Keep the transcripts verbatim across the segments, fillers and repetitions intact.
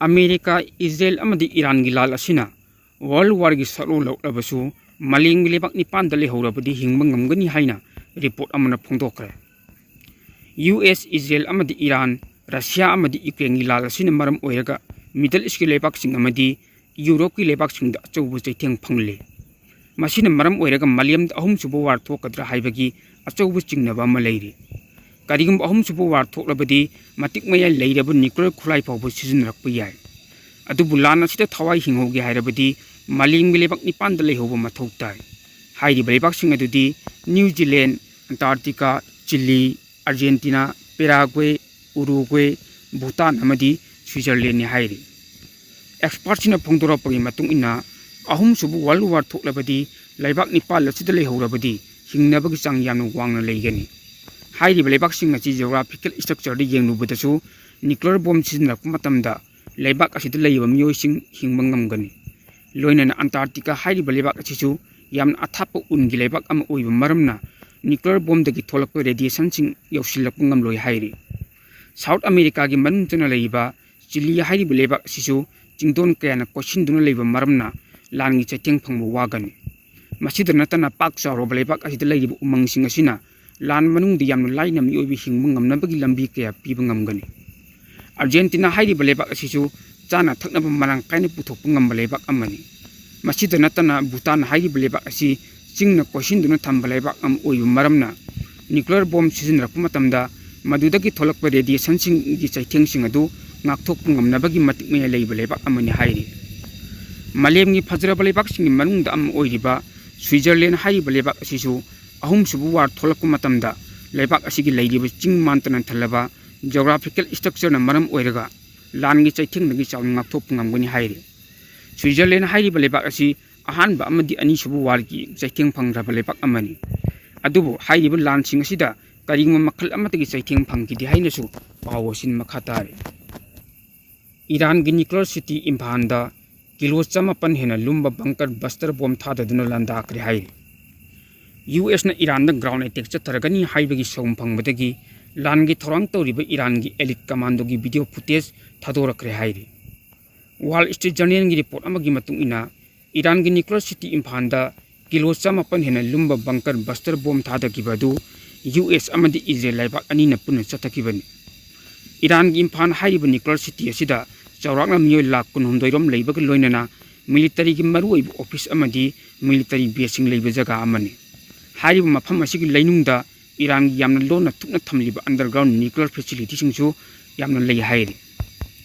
America, Israel ꯑꯃꯗꯤ ꯏꯔꯥꯟꯒꯤ ꯂꯥꯜ ꯑꯁꯤꯅ world ꯋꯥꯔꯒꯤ ꯁꯛꯂꯣꯟ ꯂꯧꯔꯛꯂꯕꯁꯨ, ꯃꯥꯂꯦꯝꯒꯤ ꯂꯩꯕꯥꯛ ꯅꯤꯄꯥꯟꯗ ꯂꯩꯍꯧꯔꯕꯗꯤ ꯍꯤꯡꯕ ꯉꯝꯒꯅꯤ ꯍꯥꯏꯅ ꯔꯤꯄꯣꯔꯠ ꯑꯃꯅ ꯐꯣꯡꯗꯣꯛꯈ꯭ꯔꯦ꯫ ꯌꯨ ꯑꯦꯁ, ꯏꯖꯔꯦꯜ ꯑꯃꯗꯤ ꯏꯔꯥꯟ, ꯔꯁꯤꯌꯥ ꯑꯃꯗꯤ ꯌꯨꯀ꯭ꯔꯦꯟꯒꯤ ꯂꯥꯜ ꯑꯁꯤꯅ ꯃꯔꯝ ꯑꯣꯏꯔꯒ ꯃꯤꯗꯜ ꯏꯁꯀꯤ ꯂꯩꯕꯥꯛꯁꯤꯡ ꯑꯃꯗꯤ ꯌꯨꯔꯣꯞꯀꯤ ꯂꯩꯕꯥꯛꯁꯤꯡꯗ ꯑꯆꯧꯕ ꯆꯩꯊꯦꯡ ꯐꯪꯂꯤ꯫ ꯃꯁꯤꯅ ꯃꯔꯝ ꯑꯣꯏꯔꯒ ꯃꯥꯂꯦꯝꯗ ꯑꯍꯨꯝꯁꯨꯕ ꯋꯥꯔ ꯊꯣꯛꯀꯗ꯭ꯔꯥ ꯍꯥꯏꯕꯒꯤ ꯑꯆꯧꯕ ꯆꯤꯡꯅꯕ ꯑꯃ ꯂꯩꯔꯤ꯫ ꯀꯔꯤꯒꯨꯝꯕ ꯑꯍꯨꯝꯁꯨꯕ ꯋꯥꯔ ꯊꯣꯛꯂꯕꯗꯤ, ꯃꯇꯤꯛ ꯃꯌꯥꯏ ꯂꯩꯔꯕ ꯅ꯭ꯌꯨꯀ꯭ꯂꯤꯌꯔ ꯈꯨꯠꯂꯥꯏ ꯐꯥꯎꯕ ꯁꯤꯖꯤꯟꯅꯔꯛꯄ ꯌꯥꯏ꯫ ꯑꯗꯨꯕꯨ ꯂꯥꯟ ꯑꯁꯤꯗ ꯊꯋꯥꯏ ꯍꯤꯡꯍꯧꯒꯦ ꯍꯥꯏꯔꯕꯗꯤ, ꯃꯥꯂꯦꯝꯒꯤ ꯂꯩꯕꯥꯛ ꯅꯤꯄꯥꯟꯗ ꯂꯩꯍꯧꯕ ꯃꯊꯧ ꯇꯥꯏ꯫ ꯍꯥꯏꯔꯤꯕ ꯂꯩꯕꯥꯛꯁꯤꯡ ꯑꯗꯨꯗꯤ New Zealand, Antarctica, Chile, Argentina, Paraguay, Uruguay, Bhutan ꯑꯃꯗꯤ ꯁ꯭ꯋꯤꯖꯔꯂꯦꯟꯅꯤ ꯍꯥꯏꯔꯤ꯫ ꯑꯦꯛꯁꯄꯥꯔꯠꯁꯤꯡꯅ ꯐꯣꯡꯗꯣꯔꯛꯄꯒꯤ ꯃꯇꯨꯡ ꯏꯟꯅ, ꯑꯍꯨꯝꯁꯨꯕ ꯋꯥꯔꯜ ꯋꯥꯔ ꯊꯣꯛꯂꯕꯗꯤ, ꯂꯩꯕꯥꯛ ꯅꯤꯄꯥꯜ ꯑꯁꯤꯗ ꯂꯩꯍꯧꯔꯕꯗꯤ ꯍꯤꯡꯅꯕꯒꯤ ꯆꯥꯡ ꯌꯥꯝꯅ ꯋꯥꯡꯅ ꯂꯩꯒꯅꯤ꯫ ꯍꯥꯏꯔꯤꯕ ꯂꯩꯕꯥꯛꯁꯤꯡ ꯑꯁꯤ ꯖꯤꯑꯣꯒ꯭ꯔꯥꯐꯤꯀꯦꯜ ꯁ꯭ꯇ꯭ꯔꯛꯆꯔꯗ ꯌꯦꯡꯂꯨꯕꯗꯁꯨ, ꯅ꯭ꯌꯨꯀ꯭ꯂꯤꯌꯔ ꯕꯣꯝ ꯁꯤꯖꯤꯟꯅꯔꯛꯄ ꯃꯇꯝꯗ ꯂꯩꯕꯥꯛ ꯑꯁꯤꯗ ꯂꯩꯔꯤꯕ ꯃꯤꯑꯣꯏꯁꯤꯡ ꯍꯤꯡꯕ ꯉꯝꯒꯅꯤ꯫ ꯂꯣꯏꯅꯅ ꯑꯟꯇꯥꯔꯀꯇꯤꯀꯥ ꯍꯥꯏꯔꯤꯕ ꯂꯩꯕꯥꯛ ꯑꯁꯤꯁꯨ ꯌꯥꯝꯅ ꯑꯊꯥꯞꯄ ꯎꯟꯒꯤ ꯂꯩꯕꯥꯛ ꯑꯃ ꯑꯣꯏꯕ ꯃꯔꯝꯅ, ꯅ꯭ꯌꯨꯀ꯭ꯂꯤꯌꯔ ꯕꯣꯝꯗꯒꯤ ꯊꯣꯛꯂꯛꯄ ꯔꯦꯗꯤꯌꯦꯁꯟꯁꯤꯡ ꯌꯧꯁꯤꯜꯂꯛꯄ ꯉꯝꯂꯣꯏ ꯍꯥꯏꯔꯤ꯫ ꯁꯥꯎꯠ ꯑꯃꯦꯔꯤꯀꯥꯒꯤ ꯃꯅꯨꯡ ꯆꯟꯅ ꯂꯩꯔꯤꯕ ꯆꯤꯂꯤ ꯍꯥꯏꯔꯤꯕ ꯂꯩꯕꯥꯛ ꯑꯁꯤꯁꯨ ꯆꯤꯡꯗꯣꯟ ꯀꯌꯥꯅ ꯀꯣꯏꯁꯤꯟꯗꯨꯅ ꯂꯩꯕ ꯃꯔꯝꯅ, ꯂꯥꯟꯒꯤ ꯆꯩꯊꯦꯡ ꯐꯪꯕ ꯋꯥꯒꯅꯤ꯫ ꯃꯁꯤꯗ ꯅꯠꯇꯅ, ꯄꯥꯛ ꯆꯥꯎꯔꯕ ꯂꯩꯕꯥꯛ ꯑꯁꯤꯗ ꯂꯩꯔꯤꯕ ꯎꯃꯪꯁꯤꯡ ꯑꯁꯤꯅ ꯂꯥꯟ ꯃꯅꯨꯡꯗ ꯌꯥꯝꯅ ꯂꯥꯏꯅ ꯃꯤꯑꯣꯏꯕ ꯍꯤꯡꯕ ꯉꯝꯅꯕꯒꯤ ꯂꯝꯕꯤ ꯀꯌꯥ ꯄꯤꯕ ꯉꯝꯒꯅꯤ꯫ ꯑꯥꯔꯖꯦꯟꯇꯤꯅꯥ ꯍꯥꯏꯔꯤꯕ ꯂꯩꯕꯥꯛ ꯑꯁꯤꯁꯨ ꯆꯥꯅ ꯊꯛꯅꯕ ꯃꯔꯥꯡ ꯀꯥꯏꯅ ꯄꯨꯊꯣꯛꯄ ꯉꯝꯕ ꯂꯩꯕꯥꯛ ꯑꯃꯅꯤ꯫ ꯃꯁꯤꯗ ꯅꯠꯇꯅ, ꯚꯨꯇꯥꯟ ꯍꯥꯏꯔꯤꯕ ꯂꯩꯕꯥꯛ ꯑꯁꯤ ꯆꯤꯡꯅ ꯀꯣꯏꯁꯤꯟꯗꯨꯅ ꯊꯝꯕ ꯂꯩꯕꯥꯛ ꯑꯃ ꯑꯣꯏꯕ ꯃꯔꯝꯅ, ꯅ꯭ꯌꯨꯀ꯭ꯂꯤꯌꯔ ꯕꯣꯝ ꯁꯤꯖꯤꯟꯅꯔꯛꯄ ꯃꯇꯝꯗ ꯃꯗꯨꯗꯒꯤ ꯊꯣꯛꯂꯛꯄ ꯔꯦꯗꯤꯌꯦꯁꯟꯁꯤꯡꯒꯤ ꯆꯩꯊꯦꯡꯁꯤꯡ ꯑꯗꯨ ꯉꯥꯛꯊꯣꯛꯄ ꯉꯝꯅꯕꯒꯤ ꯃꯇꯤꯛ ꯃꯌꯥꯏ ꯂꯩꯕ ꯂꯩꯕꯥꯛ ꯑꯃꯅꯤ ꯍꯥꯏꯔꯤ꯫ ꯃꯥꯂꯦꯝꯒꯤ ꯐꯖꯔꯕ ꯂꯩꯕꯥꯛꯁꯤꯡꯒꯤ ꯃꯅꯨꯡꯗ ꯑꯃ ꯑꯣꯏꯔꯤꯕ ꯁ꯭ꯋꯤꯖꯔꯂꯦꯟ ꯍꯥꯏꯔꯤꯕ ꯂꯩꯕꯥꯛ ꯑꯁꯤꯁꯨ ꯑꯍꯨꯝꯁꯨꯕ ꯋꯥꯔ ꯊꯣꯛꯂꯛꯄ ꯃꯇꯝꯗ, ꯂꯩꯕꯥꯛ ꯑꯁꯤꯒꯤ ꯂꯩꯔꯤꯕ ꯆꯤꯡ ꯃꯥꯟꯇꯅ ꯊꯜꯂꯕ ꯖꯤꯑꯣꯒ꯭ꯔꯥꯐꯤꯀꯦꯜ ꯁ꯭ꯇ꯭ꯔꯛꯆꯔꯅ ꯃꯔꯝ ꯑꯣꯏꯔꯒ ꯂꯥꯟꯒꯤ ꯆꯩꯊꯦꯡꯗꯒꯤ ꯆꯥꯎꯅ ꯉꯥꯛꯊꯣꯛꯄ ꯉꯝꯒꯅꯤ ꯍꯥꯏꯔꯤ꯫ ꯁ꯭ꯋꯤꯖꯔꯂꯦꯟ ꯍꯥꯏꯔꯤꯕ ꯂꯩꯕꯥꯛ ꯑꯁꯤ ꯑꯍꯥꯟꯕ ꯑꯃꯗꯤ ꯑꯅꯤꯁꯨꯕ ꯋꯥꯔꯒꯤ ꯆꯩꯊꯦꯡ ꯐꯪꯈ꯭ꯔꯕ ꯂꯩꯕꯥꯛ ꯑꯃꯅꯤ꯫ ꯑꯗꯨꯕꯨ ꯍꯥꯏꯔꯤꯕ ꯂꯥꯟꯁꯤꯡ ꯑꯁꯤꯗ ꯀꯔꯤꯒꯨꯝꯕ ꯃꯈꯜ ꯑꯃꯠꯇꯒꯤ ꯆꯩꯊꯦꯡ ꯐꯪꯈꯤꯗꯦ ꯍꯥꯏꯅꯁꯨ ꯄꯥꯎ ꯑꯁꯤꯅ ꯃꯈꯥ ꯇꯥꯔꯤ꯫ ꯏꯔꯥꯟꯒꯤ ꯅ꯭ꯌꯨꯀ꯭ꯂꯤꯌꯔ ꯁꯤꯇꯤ ꯏꯝꯐꯥꯜꯗ ꯀꯤꯂꯣ ꯆꯥꯃꯥꯄꯟ ꯍꯦꯟꯅ ꯂꯨꯝꯕ ꯕꯪꯀꯔ ꯕꯁꯇꯔ ꯕꯣꯝ ꯊꯥꯗꯗꯨꯅ ꯂꯥꯟꯗꯥꯈ꯭ꯔꯦ ꯍꯥꯏꯔꯤ꯫ ꯌꯨ ꯑꯦꯁꯅ ꯏꯔꯥꯟꯗ ꯒ꯭ꯔꯥꯎꯟ ꯑꯦꯇꯦꯛ ꯆꯠꯊꯔꯒꯅꯤ ꯍꯥꯏꯕꯒꯤ ꯁꯧꯝ ꯐꯪꯕꯗꯒꯤ, ꯂꯥꯟꯒꯤ ꯊꯧꯔꯥꯡ ꯇꯧꯔꯤꯕ ꯏꯔꯥꯟꯒꯤ ꯑꯦꯂꯤꯠ ꯀꯃꯥꯟꯗꯣꯒꯤ ꯚꯤꯗꯤꯑꯣ ꯐꯨꯇꯦꯖ ꯊꯥꯗꯣꯔꯛꯈ꯭ꯔꯦ ꯍꯥꯏꯔꯤ꯫ Wall Street Journalꯒꯤ report ꯑꯃꯒꯤ ꯃꯇꯨꯡ ꯏꯟꯅ, ꯏꯔꯥꯟꯒꯤ nuclear city ꯏꯝꯐꯥꯜꯗ ꯀꯤꯂꯣ ꯆꯥꯃꯥꯄꯟ ꯍꯦꯟꯅ ꯂꯨꯝꯕ bunker buster bomb ꯊꯥꯗꯈꯤꯕ ꯑꯗꯨ ꯌꯨ ꯑꯦꯁ ꯑꯃꯗꯤ ꯏꯖꯔꯦꯜ ꯂꯩꯕꯥꯛ ꯑꯅꯤꯅ ꯄꯨꯟꯅ ꯆꯠꯊꯈꯤꯕꯅꯤ꯫ ꯏꯔꯥꯟꯒꯤ ꯏꯝꯐꯥꯜ ꯍꯥꯏꯔꯤꯕ nuclear city ꯑꯁꯤꯗ ꯆꯥꯎꯔꯥꯛꯅ ꯃꯤꯑꯣꯏ ꯂꯥꯈ ꯀꯨꯟꯍꯨꯝꯗꯣꯏ ꯔꯣꯝ ꯂꯩꯕꯒ ꯂꯣꯏꯅꯅ militaryꯒꯤ ꯃꯔꯨꯑꯣꯏꯕ office ꯑꯃꯗꯤ military baseꯁꯤꯡ ꯂꯩꯕ ꯖꯒꯥ ꯑꯃꯅꯤ꯫ ꯍꯥꯏꯔꯤꯕ ꯃꯐꯝ ꯑꯁꯤꯒꯤ ꯂꯩꯅꯨꯡꯗ ꯏꯔꯥꯟꯒꯤ ꯌꯥꯝꯅ ꯂꯣꯟꯅ ꯊꯨꯞꯅ ꯊꯝꯂꯤꯕ underground nuclear facilityꯁꯤꯡꯁꯨ ꯌꯥꯝꯅ ꯂꯩ ꯍꯥꯏꯔꯤ꯫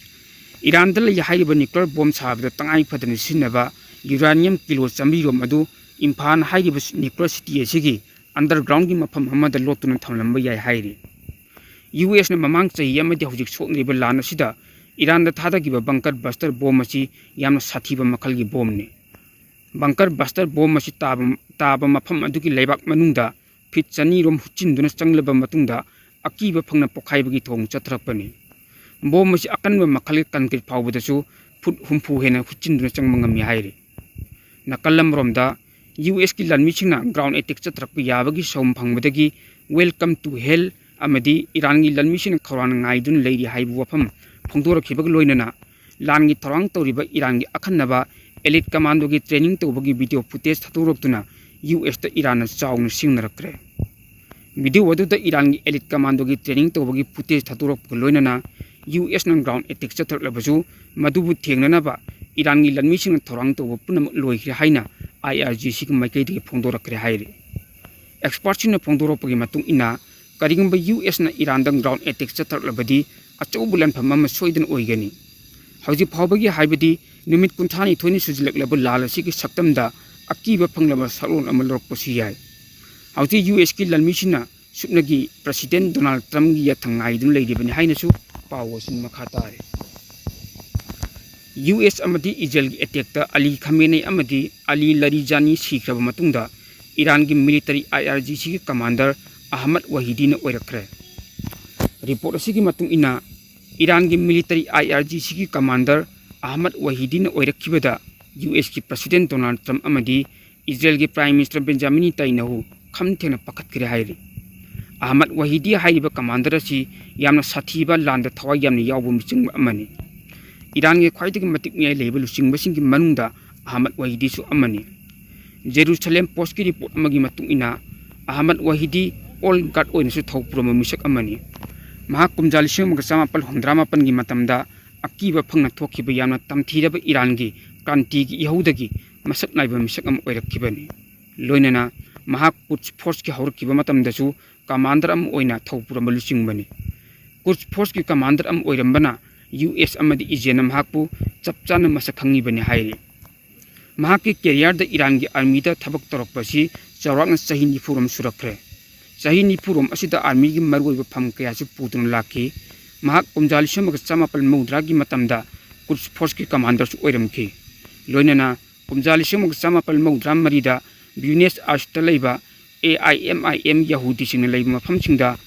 ꯏꯔꯥꯟꯗ ꯂꯩ ꯍꯥꯏꯔꯤꯕ nuclear bomb ꯁꯥꯕꯗ ꯇꯉꯥꯏ ꯐꯗꯅ ꯁꯤꯖꯤꯟꯅꯕ uranium ꯀꯤꯂꯣ ꯆꯥꯃꯔꯤ ꯔꯣꯝ ꯑꯗꯨ ꯏꯝꯐꯥꯜ ꯍꯥꯏꯔꯤꯕ nuclear city ꯑꯁꯤꯒꯤ undergroundꯒꯤ ꯃꯐꯝ ꯑꯃꯗ ꯂꯣꯠꯇꯨꯅ ꯊꯝꯂꯝꯕ ꯌꯥꯏ ꯍꯥꯏꯔꯤ꯫ ꯌꯨ ꯑꯦꯁꯅ ꯃꯃꯥꯡ ꯆꯍꯤ ꯑꯃꯗꯤ ꯍꯧꯖꯤꯛ ꯁꯣꯛꯅꯔꯤꯕ ꯂꯥꯟ ꯑꯁꯤꯗ ꯏꯔꯥꯟꯗ ꯊꯥꯗꯈꯤꯕ bunker buster bomb ꯑꯁꯤ ꯌꯥꯝꯅ ꯁꯥꯊꯤꯕ ꯃꯈꯜꯒꯤ bombꯅꯤ꯫ Bunker buster bomb ꯑꯁꯤ ꯇꯥꯕ, ꯇꯥꯕ ꯃꯐꯝ ꯑꯗꯨꯒꯤ ꯂꯩꯕꯥꯛ ꯃꯅꯨꯡꯗ feet ꯆꯅꯤ ꯔꯣꯝ ꯍꯨꯠꯆꯤꯟꯗꯨꯅ ꯆꯪꯂꯕ ꯃꯇꯨꯡꯗ ꯑꯀꯤꯕ ꯐꯪꯅ ꯄꯣꯈꯥꯏꯕꯒꯤ ꯊꯧꯑꯣꯡ ꯆꯠꯊꯔꯛꯄꯅꯤ꯫ Bomb ꯑꯁꯤ ꯑꯀꯟꯕ ꯃꯈꯜꯒꯤ concrete ꯐꯥꯎꯕꯗꯁꯨ foot ꯍꯨꯝꯐꯨ ꯍꯦꯟꯅ ꯍꯨꯠꯆꯤꯟꯗꯨꯅ ꯆꯪꯕ ꯉꯝꯃꯤ ꯍꯥꯏꯔꯤ꯫ ꯅꯥꯀꯜ ꯑꯃꯔꯣꯝꯗ, ꯌꯨ ꯑꯦꯁꯀꯤ ꯂꯥꯟꯃꯤꯁꯤꯡꯅ ground attack ꯆꯠꯊꯔꯛꯄ ꯌꯥꯕꯒꯤ ꯁꯥꯐꯨ ꯐꯪꯕꯗꯒꯤ Welcome to Hell ꯑꯃꯗꯤ ꯏꯔꯥꯟꯒꯤ ꯂꯥꯟꯃꯤꯁꯤꯡꯅ ꯈꯧꯔꯥꯡꯅ ꯉꯥꯏꯗꯨꯅ ꯂꯩꯔꯤ ꯍꯥꯏꯕ ꯋꯥꯐꯝ ꯐꯣꯡꯗꯣꯔꯛꯈꯤꯕꯒ ꯂꯣꯏꯅꯅ, ꯂꯥꯟꯒꯤ ꯊꯧꯔꯥꯡ ꯇꯧꯔꯤꯕ ꯏꯔꯥꯟꯒꯤ ꯑꯈꯟꯅꯕ elite commandoꯒꯤ training ꯇꯧꯕꯒꯤ video footage ꯊꯥꯗꯣꯔꯛꯇꯨꯅ ꯌꯨ ꯑꯦꯁꯇ ꯏꯔꯥꯟꯅ ꯆꯥꯎꯅ ꯁꯤꯡꯅꯔꯛꯈ꯭ꯔꯦ꯫ Video ꯑꯗꯨꯗ ꯏꯔꯥꯟꯒꯤ elite commandoꯒꯤ training ꯇꯧꯕꯒꯤ footage ꯊꯥꯗꯣꯔꯛꯄꯒ ꯂꯣꯏꯅꯅ ꯌꯨ ꯑꯦꯁꯅ ground attack ꯆꯠꯊꯔꯛꯂꯕꯁꯨ ꯃꯗꯨꯕꯨ ꯊꯦꯡꯅꯅꯕ ꯏꯔꯥꯟꯒꯤ ꯂꯥꯟꯃꯤꯁꯤꯡꯅ ꯊꯧꯔꯥꯡ ꯇꯧꯕ ꯄꯨꯝꯅꯃꯛ ꯂꯣꯏꯈ꯭ꯔꯦ ꯍꯥꯏꯅ ꯑꯥꯏ ꯑꯥꯔ ꯖꯤꯁꯤꯒꯤ ꯃꯥꯏꯀꯩꯗꯒꯤ ꯐꯣꯡꯗꯣꯔꯛꯈ꯭ꯔꯦ ꯍꯥꯏꯔꯤ꯫ Expertꯁꯤꯡꯅ ꯐꯣꯡꯗꯣꯔꯛꯄꯒꯤ ꯃꯇꯨꯡ ꯏꯟꯅ, ꯀꯔꯤꯒꯨꯝꯕ ꯌꯨ ꯑꯦꯁꯅ ꯏꯔꯥꯟꯗ ground attack ꯆꯠꯊꯔꯛꯂꯕꯗꯤ ꯑꯆꯧꯕ ꯂꯥꯟꯐꯝ ꯑꯃ ꯁꯣꯏꯗꯅ ꯑꯣꯏꯒꯅꯤ꯫ ꯍꯧꯖꯤꯛ ꯐꯥꯎꯕꯒꯤ ꯍꯥꯏꯕꯗꯤ ꯅꯨꯃꯤꯠ ꯀꯨꯟꯊ꯭ꯔꯥꯅꯤꯊꯣꯏꯅꯤ ꯁꯨꯖꯤꯜꯂꯛꯂꯕ ꯂꯥꯟ ꯑꯁꯤꯒꯤ ꯁꯛꯇꯝꯗ ꯑꯀꯤꯕ ꯐꯪꯂꯕ ꯁꯛꯂꯣꯟ ꯑꯃ ꯂꯧꯔꯛꯄꯁꯨ ꯌꯥꯏ꯫ ꯍꯧꯖꯤꯛ ꯌꯨ ꯑꯦꯁꯀꯤ ꯂꯥꯟꯃꯤꯁꯤꯡꯅ ꯁꯨꯞꯅꯒꯤ President Donald Trumpꯒꯤ ꯌꯥꯊꯪ ꯉꯥꯏꯗꯨꯅ ꯂꯩꯔꯤꯕꯅꯤ ꯍꯥꯏꯅꯁꯨ ꯄꯥꯎ ꯑꯁꯤ ꯃꯈꯥ ꯇꯥꯔꯤ꯫ ꯌꯨ ꯑꯦꯁ ꯑꯃꯗꯤ ꯏꯖꯔꯦꯜꯒꯤ attackꯇ ꯑꯂꯤ ꯈꯥꯃꯦꯅꯦ ꯑꯃꯗꯤ ꯑꯂꯤ ꯂꯔꯤꯖꯥꯅꯤ ꯁꯤꯈ꯭ꯔꯕ ꯃꯇꯨꯡꯗ ꯏꯔꯥꯟꯒꯤ military ꯑꯥꯏ ꯑꯥꯔ ꯖꯤꯁꯤꯒꯤ commander ꯑꯍꯃꯗ ꯋꯥꯍꯤꯗꯤꯅ ꯑꯣꯏꯔꯛꯈ꯭ꯔꯦ꯫ Report ꯑꯁꯤꯒꯤ ꯃꯇꯨꯡ ꯏꯟꯅ, ꯏꯔꯥꯟꯒꯤ military ꯑꯥꯏ ꯑꯥꯔ ꯖꯤꯁꯤꯒꯤ commander ꯑꯍꯃꯗ ꯋꯥꯍꯤꯗꯤꯅ ꯑꯣꯏꯔꯛꯈꯤꯕꯗ ꯌꯨ ꯑꯦꯁꯀꯤ President Donald Trump ꯑꯃꯗꯤ ꯏꯖꯔꯦꯜꯒꯤ Prime Minister Benjamin ꯅꯦꯇꯥꯟꯌꯥꯍꯨ ꯈꯝ ꯊꯦꯡꯅ ꯄꯥꯈꯠꯈ꯭ꯔꯦ ꯍꯥꯏꯔꯤ꯫ ꯑꯍꯃꯗ ꯋꯥꯍꯤꯗꯤ ꯍꯥꯏꯔꯤꯕ commander ꯑꯁꯤ ꯌꯥꯝꯅ ꯁꯥꯊꯤꯕ, ꯂꯥꯟꯗ ꯊꯋꯥꯏ ꯌꯥꯝꯅ ꯌꯥꯎꯕ ꯃꯤꯆꯪ ꯑꯃꯅꯤ꯫ ꯏꯔꯥꯟꯒꯤ ꯈ꯭ꯋꯥꯏꯗꯒꯤ ꯃꯇꯤꯛ ꯃꯌꯥꯏ ꯂꯩꯕ ꯂꯨꯆꯤꯡꯕꯁꯤꯡꯒꯤ ꯃꯅꯨꯡꯗ ꯑꯍꯃꯗ ꯋꯥꯍꯤꯗꯤꯁꯨ ꯑꯃꯅꯤ꯫ ꯖꯦꯔꯨꯁꯂꯦꯝ ꯄꯣꯁꯀꯤ ꯔꯤꯄꯣꯔꯠ ꯑꯃꯒꯤ ꯃꯇꯨꯡ ꯏꯟꯅ, ꯑꯍꯃꯗ ꯋꯥꯍꯤꯗꯤ ꯑꯣꯜ ꯒꯥꯔꯗ ꯑꯣꯏꯅꯁꯨ ꯊꯧ ꯄꯨꯔꯝꯕ ꯃꯤꯁꯛ ꯑꯃꯅꯤ꯫ ꯃꯍꯥꯛ ꯀꯨꯝꯖꯥ ꯂꯤꯁꯤꯡ ꯑꯃꯒ ꯆꯃꯥꯄꯜ ꯍꯨꯝꯗ꯭ꯔꯥ ꯃꯥꯄꯜꯒꯤ ꯃꯇꯝꯗ ꯑꯀꯤꯕ ꯐꯪꯅ ꯊꯣꯛꯈꯤꯕ ꯌꯥꯝꯅ ꯇꯝꯊꯤꯔꯕ ꯏꯔꯥꯟꯒꯤ ꯀ꯭ꯔꯥꯟꯇꯤꯒꯤ ꯏꯍꯧꯗꯒꯤ ꯃꯁꯛ ꯅꯥꯏꯕ ꯃꯤꯁꯛ ꯑꯃ ꯑꯣꯏꯔꯛꯈꯤꯕꯅꯤ꯫ ꯂꯣꯏꯅꯅ ꯃꯍꯥꯛ ꯀꯨꯠꯁ ꯐꯣꯔꯁꯀꯤ ꯍꯧꯔꯛꯈꯤꯕ ꯃꯇꯝꯗꯁꯨ ꯀꯃꯥꯟꯗꯔ ꯑꯃ ꯑꯣꯏꯅ ꯊꯧ ꯄꯨꯔꯝꯕ ꯂꯨꯆꯤꯡꯕꯅꯤ꯫ ꯀꯨꯠꯁ ꯐꯣꯔꯁꯀꯤ ꯀꯃꯥꯟꯗꯔ ꯑꯃ ꯑꯣꯏꯔꯝꯕꯅ ꯌꯨ ꯑꯦꯁ ꯑꯃꯗꯤ ꯏꯖꯦꯜꯅ ꯃꯍꯥꯛꯄꯨ ꯆꯞ ꯆꯥꯅ ꯃꯁꯛ ꯈꯪꯉꯤꯕꯅꯤ ꯍꯥꯏꯔꯤ꯫ ꯃꯍꯥꯛꯀꯤ ꯀꯦꯔꯤꯌꯔꯗ ꯏꯔꯥꯟꯒꯤ ꯑꯥꯔꯃꯤꯗ ꯊꯕꯛ ꯇꯧꯔꯛꯄꯁꯤ ꯆꯥꯎꯔꯥꯛꯅ ꯆꯍꯤ ꯅꯤꯐꯨꯔꯣꯝ ꯁꯨꯔꯛꯈ꯭ꯔꯦ꯫ ꯆꯍꯤ ꯅꯤꯐꯨꯔꯣꯝ ꯑꯁꯤꯗ ꯑꯥꯔꯃꯤꯒꯤ ꯃꯔꯨꯑꯣꯏꯕ ꯐꯝ ꯀꯌꯥꯁꯨ ꯄꯨꯗꯨꯅ ꯂꯥꯛꯈꯤ꯫ ꯃꯍꯥꯛ ꯀꯨꯝꯖꯥ ꯂꯤꯁꯤꯡ ꯑꯃꯒ ꯆꯃꯥꯄꯜ ꯃꯧꯗ꯭ꯔꯥꯒꯤ ꯃꯇꯝꯗ ꯀꯨꯠꯁ ꯐꯣꯔꯁꯀꯤ ꯀꯃꯥꯟꯗꯔꯁꯨ ꯑꯣꯏꯔꯝꯈꯤ꯫ ꯂꯣꯏꯅꯅ ꯀꯨꯝꯖꯥ ꯂꯤꯁꯤꯡ ꯑꯃꯒ ꯆꯃꯥꯄꯜ ꯃꯧꯗ꯭ꯔꯥ ꯃꯔꯤꯗ ꯕ꯭ꯌꯨꯅꯦꯁ ꯑꯥꯏꯔꯁꯇ ꯂꯩꯕ A I M I M ꯌꯍꯨꯗꯤꯁꯤꯡꯅ ꯂꯩꯕ ꯃꯐꯝꯁꯤꯡꯗ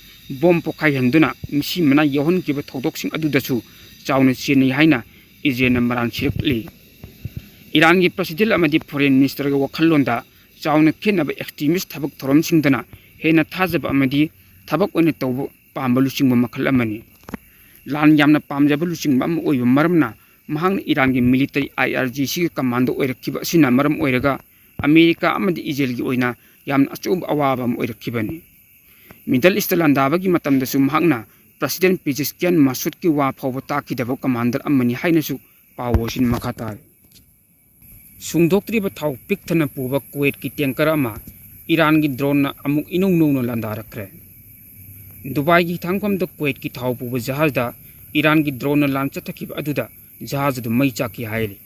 ꯕꯣꯝ ꯄꯣꯈꯥꯏꯍꯟꯗꯨꯅ ꯃꯤꯁꯤ ꯃꯅꯥ ꯌꯥꯎꯍꯟꯈꯤꯕ ꯊꯧꯗꯣꯛꯁꯤꯡ ꯑꯗꯨꯗꯁꯨ ꯆꯥꯎꯅ ꯆꯦꯟꯅꯩ ꯍꯥꯏꯅ ꯏꯖꯦꯜꯅ ꯃꯔꯥꯜ ꯁꯤꯔꯛꯂꯤ꯫ ꯏꯔꯥꯟꯒꯤ ꯄ꯭ꯔꯁꯤꯗꯦꯟ ꯑꯃꯗꯤ ꯐꯣꯔꯦꯟ ꯃꯤꯅꯤꯁꯇꯔꯒꯤ ꯋꯥꯈꯜꯂꯣꯟꯗ ꯆꯥꯎꯅ ꯈꯦꯠꯅꯕ ꯑꯦꯛꯁꯇ꯭ꯔꯤꯃꯤꯁ ꯊꯕꯛ ꯊꯧꯔꯝꯁꯤꯡꯗꯅ ꯍꯦꯟꯅ ꯊꯥꯖꯕ ꯑꯃꯗꯤ ꯊꯕꯛ ꯑꯣꯏꯅ ꯇꯧꯕ ꯄꯥꯝꯕ ꯂꯨꯆꯤꯡꯕ ꯃꯈꯜ ꯑꯃꯅꯤ꯫ ꯂꯥꯟ ꯌꯥꯝꯅ ꯄꯥꯝꯖꯕ ꯂꯨꯆꯤꯡꯕ ꯑꯃ ꯑꯣꯏꯕ ꯃꯔꯝꯅ ꯃꯍꯥꯛꯅ ꯏꯔꯥꯟꯒꯤ ꯃꯤꯂꯤꯇꯔꯤ ꯑꯥꯏ ꯑꯥꯔ ꯖꯤ ꯁꯤꯒꯤ ꯀꯃꯥꯟꯗꯣ ꯑꯣꯏꯔꯛꯈꯤꯕ ꯑꯁꯤꯅ ꯃꯔꯝ ꯑꯣꯏꯔꯒ ꯑꯃꯦꯔꯤꯀꯥ ꯑꯃꯗꯤ ꯏꯖꯔꯦꯜꯒꯤ ꯑꯣꯏꯅ ꯌꯥꯝꯅ ꯑꯆꯧꯕ ꯑꯋꯥꯕ ꯑꯃ ꯑꯣꯏꯔꯛꯈꯤꯕꯅꯤ꯫ ꯃꯤꯗꯜ ꯏꯁꯇ ꯂꯥꯟꯗꯥꯕꯒꯤ ꯃꯇꯝꯗꯁꯨ ꯃꯍꯥꯛꯅ ꯄ꯭ꯔꯁꯤꯗꯦꯟ ꯄꯤꯖꯤꯁꯀꯤꯌꯥꯟ ꯃꯥꯁꯨꯗꯀꯤ ꯋꯥ ꯐꯥꯎꯕ ꯇꯥꯈꯤꯗꯕ ꯀꯃꯥꯟꯗꯔ ꯑꯃꯅꯤ ꯍꯥꯏꯅꯁꯨ ꯄꯥꯎ ꯑꯁꯤꯅ ꯃꯈꯥ ꯇꯥꯔꯤ꯫ ꯁꯨꯡꯗꯣꯛꯇ꯭ꯔꯤꯕ ꯊꯥꯎ ꯄꯤꯛ ꯊꯟꯅ ꯄꯨꯕ ꯀꯨꯋꯦꯠꯀꯤ ꯇꯦꯡꯀꯔ ꯑꯃ ꯏꯔꯥꯟꯒꯤ ꯗ꯭ꯔꯣꯟꯅ ꯑꯃꯨꯛ ꯏꯅꯧ ꯅꯧꯅ ꯂꯥꯟꯗꯥꯔꯛꯈ꯭ꯔꯦ꯫ ꯗꯨꯕꯥꯏꯒꯤ ꯍꯤꯊꯥꯡꯐꯝꯗ ꯀꯨꯋꯦꯠꯀꯤ ꯊꯥꯎ ꯄꯨꯕ ꯖꯍꯥꯖꯗ ꯏꯔꯥꯟꯒꯤ ꯗ꯭ꯔꯣꯟꯅ ꯂꯥꯟ ꯆꯠꯊꯈꯤꯕ ꯑꯗꯨꯗ ꯖꯍꯥꯖ ꯑꯗꯨ ꯃꯩ ꯆꯥꯛꯈꯤ ꯍꯥꯏꯔꯤ꯫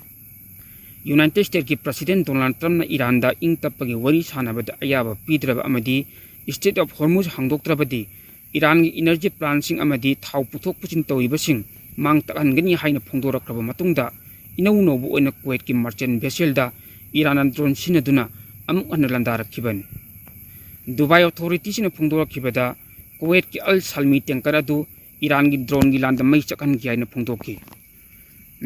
ꯌꯨꯅꯥꯏꯇꯦꯗ ꯁ꯭ꯇꯦꯠꯀꯤ ꯄ꯭ꯔꯁꯤꯗꯦꯟ ꯗꯣꯅꯥꯜꯗ ꯇ꯭ꯔꯝꯞꯅ ꯏꯔꯥꯟꯗ ꯏꯪ ꯇꯞꯄꯒꯤ ꯋꯥꯔꯤ ꯁꯥꯟꯅꯕꯗ ꯑꯌꯥꯕ ꯄꯤꯗ꯭ꯔꯕ ꯑꯃꯗꯤ ꯁ꯭ꯇ꯭ꯔꯦꯠ ꯑꯣꯐ ꯍꯣꯔꯃꯨꯖ ꯍꯥꯡꯗꯣꯛꯇ꯭ꯔꯕꯗꯤ ꯏꯔꯥꯟꯒꯤ ꯏꯅꯔꯖꯤ ꯄ꯭ꯂꯥꯟꯁꯤꯡ ꯑꯃꯗꯤ ꯊꯥꯎ ꯄꯨꯊꯣꯛ ꯄꯨꯁꯤꯟ ꯇꯧꯔꯤꯕꯁꯤꯡ ꯃꯥꯡ ꯇꯥꯛꯍꯟꯒꯅꯤ ꯍꯥꯏꯅ ꯐꯣꯡꯗꯣꯔꯛꯈ꯭ꯔꯕ ꯃꯇꯨꯡꯗ, ꯏꯅꯧ ꯅꯧꯕ ꯑꯣꯏꯅ ꯀꯨꯋꯦꯠꯀꯤ ꯃꯔꯆꯦꯟ ꯚꯦꯁꯦꯜꯗ ꯏꯔꯥꯟꯅ ꯗ꯭ꯔꯣꯟ ꯁꯤꯖꯤꯟꯅꯗꯨꯅ ꯑꯃꯨꯛ ꯍꯟꯅ ꯂꯥꯟꯗꯥꯔꯛꯈꯤꯕꯅꯤ꯫ ꯗꯨꯕꯥꯏ ꯑꯣꯊꯣꯔꯤꯇꯤꯁꯤꯡꯅ ꯐꯣꯡꯗꯣꯔꯛꯈꯤꯕꯗ, ꯀꯨꯋꯦꯠꯀꯤ ꯑꯜ ꯁꯥꯜꯃꯤ ꯇꯦꯡꯀꯔ ꯑꯗꯨ ꯏꯔꯥꯟꯒꯤ ꯗ꯭ꯔꯣꯟꯒꯤ ꯂꯥꯟꯗ ꯃꯩ ꯆꯥꯛꯍꯟꯈꯤ ꯍꯥꯏꯅ ꯐꯣꯡꯗꯣꯛꯈꯤ꯫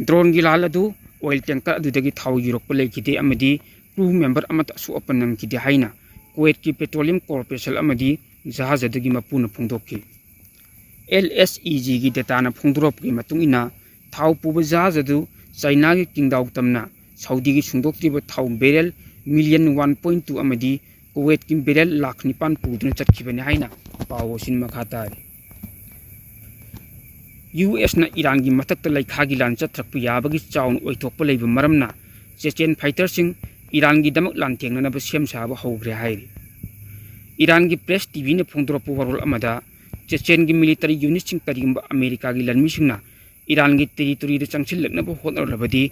ꯗ꯭ꯔꯣꯟꯒꯤ ꯂꯥꯟ ꯑꯗꯨ ꯑꯣꯏꯜ ꯇꯦꯡꯀꯔ ꯑꯗꯨꯗꯒꯤ ꯊꯥꯎ ꯌꯨꯔꯛꯄ ꯂꯩꯈꯤꯗꯦ ꯑꯃꯗꯤ ꯀ꯭ꯔꯨ ꯃꯦꯝꯕꯔ ꯑꯃꯠꯇ ꯑꯁꯣꯛ ꯑꯄꯟ ꯅꯪꯈꯤꯗꯦ ꯍꯥꯏꯅ ꯀꯨꯋꯦꯠꯀꯤ ꯄꯦꯇ꯭ꯔꯣꯂꯤꯌꯝ ꯀꯣꯔꯄꯣꯔꯦꯁꯟ ꯑꯃꯗꯤ ꯖꯍꯥꯖ ꯑꯗꯨꯒꯤ ꯃꯄꯨꯅ ꯐꯣꯡꯗꯣꯛꯈꯤ꯫ ꯑꯦꯜ ꯑꯦꯁ ꯏ ꯖꯤꯒꯤ ꯗꯦꯇꯥꯅ ꯐꯣꯡꯗꯣꯔꯛꯄꯒꯤ ꯃꯇꯨꯡ ꯏꯟꯅ, ꯊꯥꯎ ꯄꯨꯕ ꯖꯍꯥꯖ ꯑꯗꯨ ꯆꯥꯏꯅꯥꯒꯤ ꯀꯤꯡꯗꯥꯎ ꯇꯝꯅ ꯁꯥꯎꯗꯤꯒꯤ ꯁꯨꯡꯗꯣꯛꯇ꯭ꯔꯤꯕ ꯊꯥꯎ ꯕꯦꯔꯦꯜ ꯃꯤꯂꯤꯌꯟ ꯋꯥꯟ ꯄꯣꯏꯟ ꯇꯨ ꯑꯃꯗꯤ ꯀꯨꯋꯦꯠꯀꯤ ꯕꯦꯔꯦꯜ ꯂꯥꯈ ꯅꯤꯄꯥꯟ ꯄꯨꯗꯨꯅ ꯆꯠꯈꯤꯕꯅꯤ ꯍꯥꯏꯅ ꯄꯥꯎ ꯑꯁꯤꯅ ꯃꯈꯥ ꯇꯥꯔꯤ꯫ ꯌꯨ ꯑꯦꯁꯅ ꯏꯔꯥꯟꯒꯤ ꯃꯊꯛꯇ ꯂꯩꯈꯥꯒꯤ ꯂꯥꯟ ꯆꯠꯊꯔꯛꯄ ꯌꯥꯕꯒꯤ ꯆꯥꯎꯅ ꯑꯣꯏꯊꯣꯛꯄ ꯂꯩꯕ ꯃꯔꯝꯅ ꯆꯦꯆꯦꯟ ꯐꯥꯏꯇꯔꯁꯤꯡ ꯏꯔꯥꯟꯒꯤꯗꯃꯛ ꯂꯥꯟꯊꯦꯡꯅꯅꯕ ꯁꯦꯝ ꯁꯥꯕ ꯍꯧꯈ꯭ꯔꯦ ꯍꯥꯏꯔꯤ꯫ ꯏꯔꯥꯟꯒꯤ ꯄ꯭ꯔꯦꯁ ꯇꯤ ꯚꯤꯅ ꯐꯣꯡꯗꯣꯔꯛꯄ ꯋꯥꯔꯣꯜ ꯑꯃꯗ ꯆꯦꯆꯦꯟꯒꯤ ꯃꯤꯂꯤꯇꯔꯤ ꯌꯨꯅꯤꯠꯁꯤꯡ ꯀꯔꯤꯒꯨꯝꯕ ꯑꯃꯦꯔꯤꯀꯥꯒꯤ ꯂꯥꯟꯃꯤꯁꯤꯡꯅ ꯏꯔꯥꯟꯒꯤ ꯇꯦꯔꯤꯇꯣꯔꯤꯗ ꯆꯪꯁꯤꯜꯂꯛꯅꯕ ꯍꯣꯠꯅꯔꯕꯗꯤ